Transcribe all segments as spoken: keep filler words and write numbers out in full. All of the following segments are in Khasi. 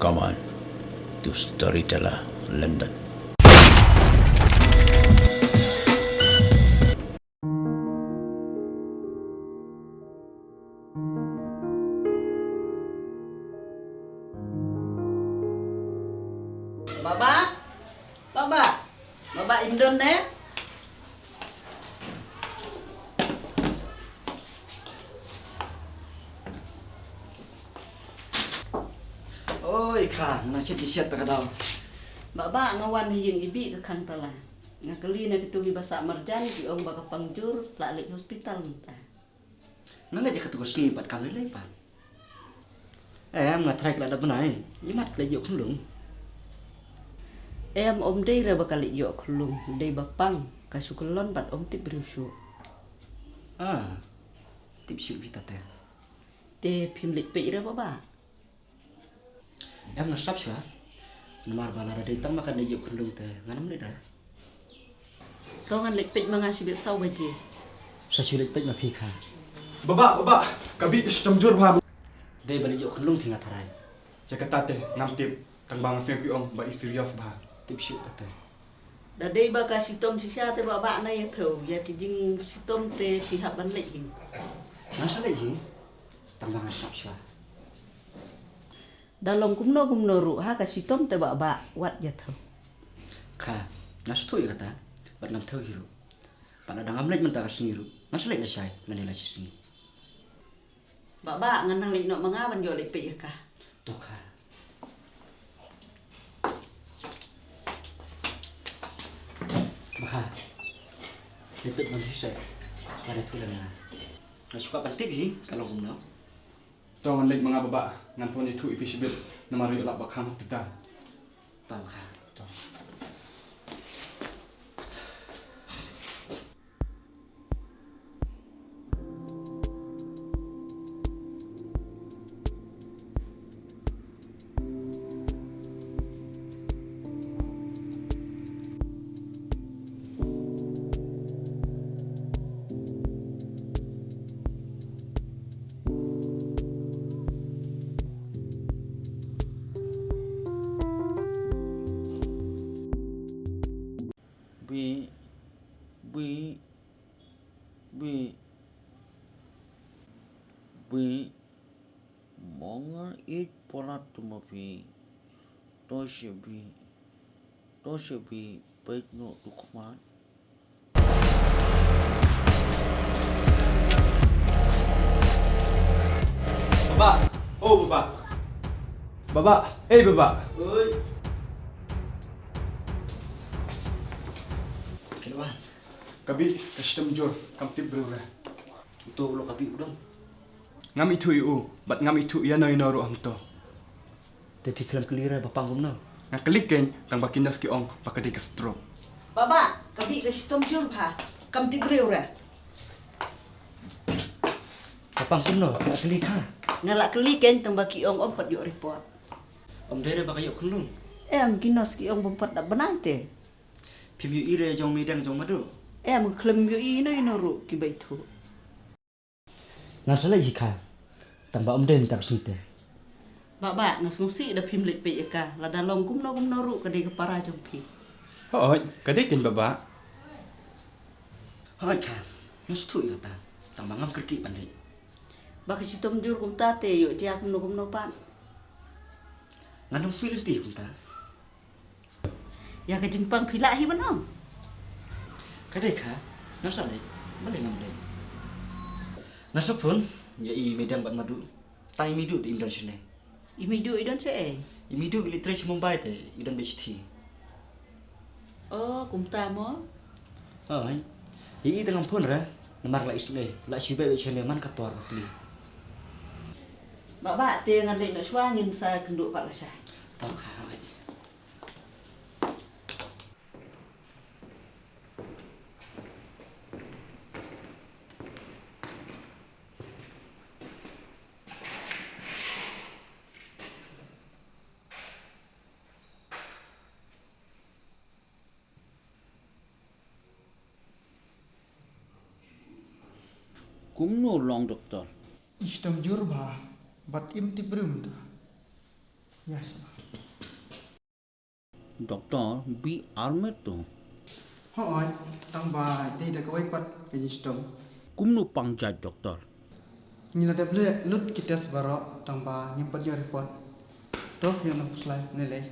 Aman to Storyteller London. Baba, baba, baba im don ne? Oi kha, nga shet shet ta ka daw. Baba, nga wan ha ïing i Bih ka khang tala. Nga kylli na kitu kiba sah marjan, ki ong ba ka pang jur, la leit hospital mynta. Nga leit ïa katu ka sngi pat kam lei lei pat. Em, nga tharai ka la da bnai. Imat ka leit ïoh khunlung. Em, ym dei re ba ka leit ïoh khunlung, dei ba pang, ka shu kyllon bad ym tip briew shuh. Ah, tip shuh kita te. Te phim leit peit re baba? Em, nga sap shuwa. Namar ba lada dei tang ma ka leit ïoh khunlung te ngan ym leit re. To ngan leit peit ma nga shibit saw baje. Sa shu leit peit ma phi kha. Baba, baba, ka Bih ka shitom jur bha. Dei ba leit ïoh khunlung phi nga tharai. Ïa kata te ngam tip, tang ba nga sngew ki ong ba i serious bha. Tip shuh kata. Da dei ba ka shitom shisha te baba, na ïathuh ïa ki jingshitom te phi hap ban leit hi. Nga sa leit hi. Tang ba nga sap shuwa. Da long kumno kumno ruh ha ka shitom te baba, wat ïathuh. Kha, nga sngewthuh ïa kata, bad ngam thew hi ruh. Pat lada ngam leit mynta ka sngi ruh, nga sa leit lashai lane lashisngi. Baba, ngan nang leit noh ma nga ban ïoh leit peit ïa ka. To kha. Baba, leit peit ma phi seh. Sngewbha ïathuh lem ïa nga. Nga shu kwah ban tip hi ka long kumno. To ngan leit ma nga baba, ngan phone ïathuh ïa phi shibit, namar ïoh lap ba khang hospital. To kha. To. Bih, Bih, Bih, Bih. Mo nga ïeit palat to ma phi. To sha Bih. To sha Bih, peit noh to khmat. Baba, oh baba. Baba, eh baba. Oi. Phi la wan? Ka Bih ka shitom jur, kam tip briew re. Uto u lok ka Bih u don? Ngam ithuh ïa u, bad ngam ithuh ïano ïano ruh hangto. Te phi khlem kylli re ba pang kumno? Nga kylli keiñ, tang ba ki nurse ki ong ba ka dei ka stroke. Baba, ka Bih ka shitom jur bha, kam tip briew re. Ba pang kumno, nga kylli kha. Nga la kylli keiñ, tang ba ki ong ym pat ïoh report. Ym dei re ba ka ïoh khunlung? Em, ki nurse ki ong bym pat dap bnai te. Phim ïohi re jong meidang jong Madu? Em, khlem ïohi ïano ïano ruh kiba ithuh. Nga sa leit hi kha. Tang ba ym dei mynta ka sngi te. Baba, nga sngewsih da phim leit peit ïa ka. Lada long kumno kumno ruh ka dei ka para jong phi. Hooid, ka dei keiñ baba. Hooid kha, nga sngewthuh ïa kata. Tang ba ngam kyrkieh ban leit. Ba ka shitom jur kumta te ïoh jia kumno kumno pat. Ngan ym pynlynti kumta. Ïa ka jingpang phi lah hi ban ong. Ka dei kha, ngan sa leit, balei ngam leit. Ngan sa phone ïa i meidang bad Madu. Tang i Madu te im don shane. I Madu i don shaei? I Madu i leit trei sha Mumbai te i don beit shithi. Oh, kumta mo? Hooid. Ïa i te ngam phone re, namar la isynei, la shu beit beit shane man ka por bapli. Baba, te ngan leit noh shuwa, ngin sa kynduh pat lashai. To kha, hooid. Kumno long, doktor? I shitom jur bha, bad im tip briew mynta. Ïa sha. Doktor, bi armet to. Hooid, tang ba dei da kawei pat ka jingshitom. Kumno pang jait doktor? Ngi la dep leh lut ki test baroh, tang ba ngim pat ïoh report. To, ïoh nang pyrshah ne lei.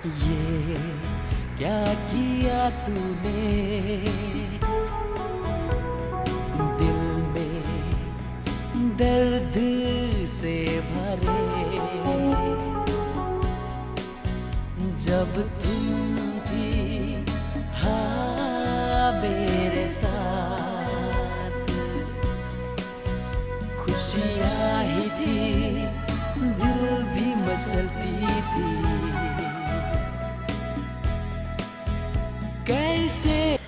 ये क्या किया तूने, दिल में दर्द से भरे, जब तुम थी, हाँ, मेरे साथ। खुशियाँ ही थी, दिल भी मचलती थी। कैसे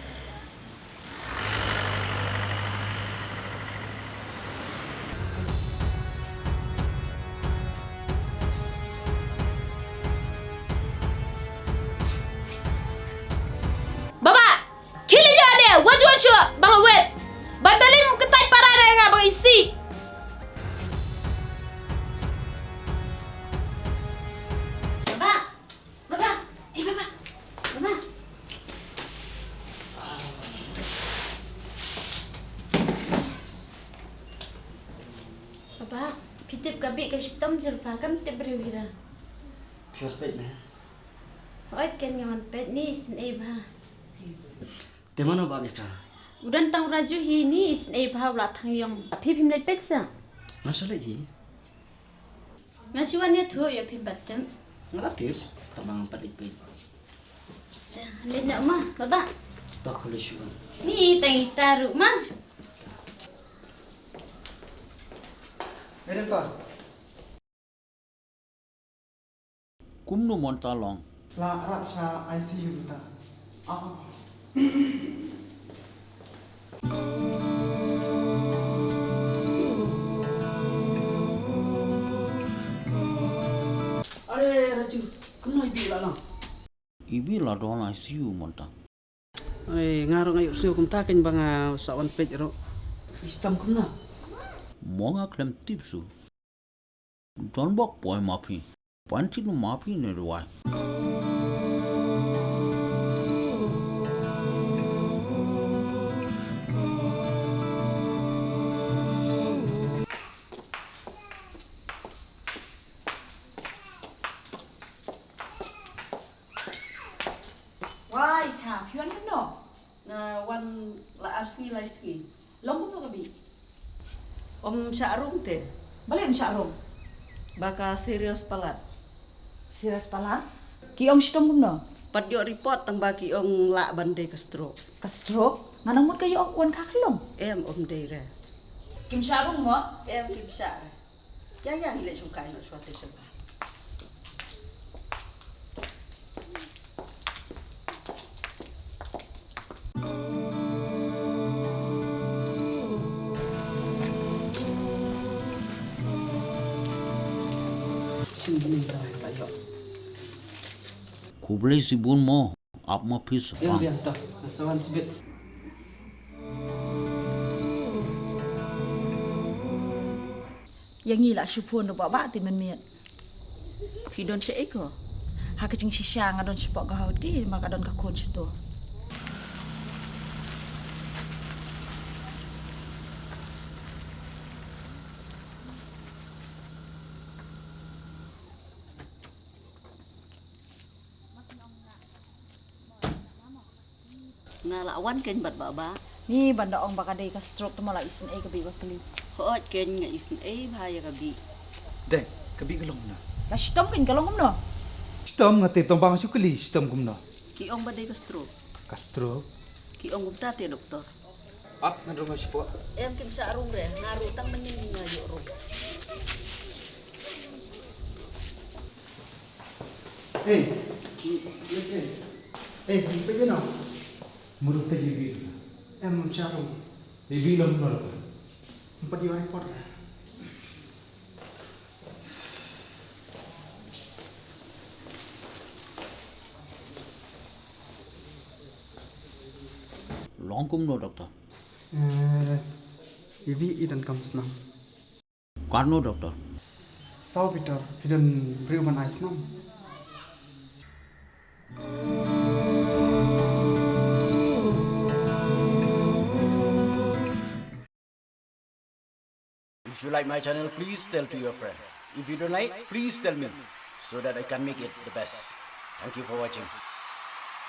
Baba, khie leit ïa lade, wat ju shu ba nga wet. Bad balei ym kyntait para na ïa nga ba nga isih. Baba, baba, eh baba, baba. Baba, phi tip ka Bih ka shitom jur pha, kam tip briew hi ra. Phi wan peit ne? Hooid, ken nga wan peit, ni isynei bha. Te mano ba Bih ka? U don tang u Raju hi, ni isynei bha, u la thang ïong. Phi phim leit peit sa? Nga sa leit hi. Nga shu wan ïathuh ïa phi bad tip. Nga la tip, tang ba ngam pat leit peit. Te leit noh ma, baba. Bak ka leit shu wan. Ni tang ita ruh ma. Eren pa. Kumno Mynta long? La rat sha I C U mynta. Ah. Are Raju, kumno i Bih la long? I Bih la don I C U mynta. Ai, nga ruh nga ïohsngew kumta kein ba nga sa wan peit ruh. I shitom kumno? Mo nga khlem tip shuh. Don bok poi ma phi. Pan tip ma phi ne duwai. Wai, ka phi wan kumno? Nga wan la ar sngi lai sngi. Long kumno ka Bih? Ym shah rung te. Balei ym shah rung? Ba ka serious palat. Serious palat? Ki ong shitom kumno? Pat ïoh report tang ba ki ong lah ban dei ka stroke. Ka stroke? Nga nang mut ka ïoh wan ka khlong. Em, ym dei re. Kim shah rung mo? Em, kim shah re. Ïa, ïa, hi leit shongkai noh shuwa te shuwa. Shin bun ïa ka ïa. Khublei shibun mo. Ap ma phi sa phang. Ïa, ïa, ta. Sa wan sibit. Ïa ngi la shu phone ruh ba ba te mynmiet. Phi don shaei ko? Ha ka jingshisha nga don shapoh Guwahati, namar ka don ka khun shato. Nga la wan kein bad ba ba. Ni ban da ong ba ka dei ka stroke te mo la isynei ka Bih ba kylli. Hooid kein nga isynei bha ïa ka Bih. Deng, ka Bih ka long kumno? La shitom kein ka long kumno? Shitom nga tip tang ba nga shu kylli shitom kumno. Ki ong ba dei ka stroke. Ka stroke? Ki ong kumta te doktor. Ap ngan rung nga shapoh. Em kim shah rung re, nga ruh tang mynnin nga ïoh rung. Ei, leit ei. Ei, peit ïa no. Mut peit ïa Bih. Em, ym shah rung. Ei Bih long kumno? Pat ïoh report re. Long kumno, doctor? Eh, ibi i don kam snam. Karno, doctor? Saw Peter, phi don briew ban ai snam. If you like my channel, please tell to your friend. If you don't like, please tell me so that I can make it the best. Thank you for watching.